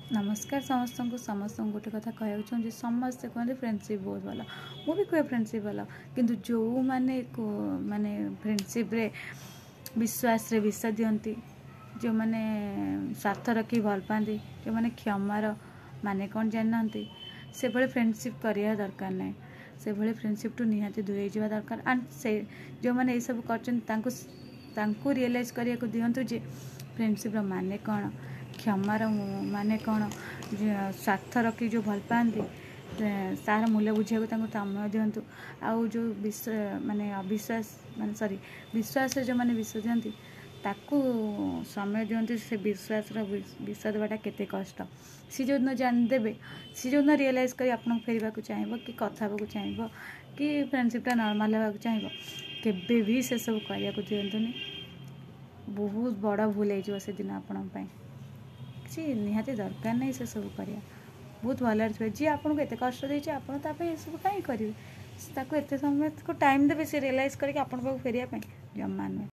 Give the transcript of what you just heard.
ନମସ୍କାର ସମସ୍ତଙ୍କୁ। ସମସ୍ତଙ୍କୁ ଗୋଟେ କଥା କହିବାକୁ ଚାହୁଁଛି। ସମସ୍ତେ କୁହନ୍ତି ଫ୍ରେଣ୍ଡସିପ୍ ବହୁତ ଭଲ। ମୁଁ ବି କୁହେ ଫ୍ରେଣ୍ଡସିପ୍ ଭଲ, କିନ୍ତୁ ଯେଉଁମାନେ ମାନେ ଫ୍ରେଣ୍ଡସିପ୍ରେ ବିଶ୍ୱାସରେ ବିଷ ଦିଅନ୍ତି, ଯେଉଁମାନେ ସ୍ୱାର୍ଥ ରଖି ଭଲ ପାଆନ୍ତି, ଯେଉଁମାନେ କ୍ଷମାର ମାନେ କ'ଣ ଜାଣିନାହାନ୍ତି, ସେଭଳି ଫ୍ରେଣ୍ଡସିପ୍ କରିବା ଦରକାର ନାହିଁ। ସେଭଳି ଫ୍ରେଣ୍ଡସିପ୍ଠୁ ନିହାତି ଦୂରେଇ ଯିବା ଦରକାର। ଆଣ୍ଡ ସେ ଯେଉଁମାନେ ଏଇସବୁ କରୁଛନ୍ତି, ତାଙ୍କୁ ରିଏଲାଇଜ୍ କରିବାକୁ ଦିଅନ୍ତୁ ଯେ ଫ୍ରେଣ୍ଡସିପ୍ର ମାନେ କ'ଣ, କ୍ଷମାର ମାନେ କ'ଣ। ସ୍ୱାର୍ଥ ରଖି ଯେଉଁ ଭଲ ପାଆନ୍ତି, ତାର ମୂଲ୍ୟ ବୁଝିବାକୁ ତାଙ୍କୁ ସମୟ ଦିଅନ୍ତୁ। ଆଉ ଯେଉଁ ମାନେ ଅବିଶ୍ୱାସ, ମାନେ ସରି, ବିଶ୍ୱାସରେ ଯେଉଁମାନେ ବିଷ ଦିଅନ୍ତି, ତାକୁ ସମୟ ଦିଅନ୍ତୁ। ସେ ବିଶ୍ୱାସର ବିଷ ଦେବାଟା କେତେ କଷ୍ଟ, ସେ ଯେଉଁଦିନ ଜାଣିଦେବେ, ସେ ଯେଉଁଦିନ ରିଏଲାଇଜ୍ କରି ଆପଣଙ୍କୁ ଫେରିବାକୁ ଚାହିଁବ କି କଥା ହେବାକୁ ଚାହିଁବ କି ଫ୍ରେଣ୍ଡସିପ୍ଟା ନର୍ମାଲ୍ ହେବାକୁ ଚାହିଁବ, କେବେ ବି ସେସବୁ କରିବାକୁ ଦିଅନ୍ତୁନି। ବହୁତ ବଡ଼ ଭୁଲ ହେଇଯିବ ସେଦିନ ଆପଣଙ୍କ ପାଇଁ। କିଛି ନିହାତି ଦରକାର ନାହିଁ ସେସବୁ କରିବା। ବହୁତ ଭଲରେ ଥିବେ। ଯିଏ ଆପଣଙ୍କୁ ଏତେ କଷ୍ଟ ଦେଇଛି, ଆପଣ ତା ପାଇଁ ଏସବୁ କାହିଁ କରିବେ? ତାକୁ ଏତେ ସମୟ, ତାକୁ ଟାଇମ୍ ଦେବେ, ସେ ରିଏଲାଇଜ୍ କରିକି ଆପଣଙ୍କ ପାଖକୁ ଫେରିବା ପାଇଁ। ଜମା ନୁହେଁ।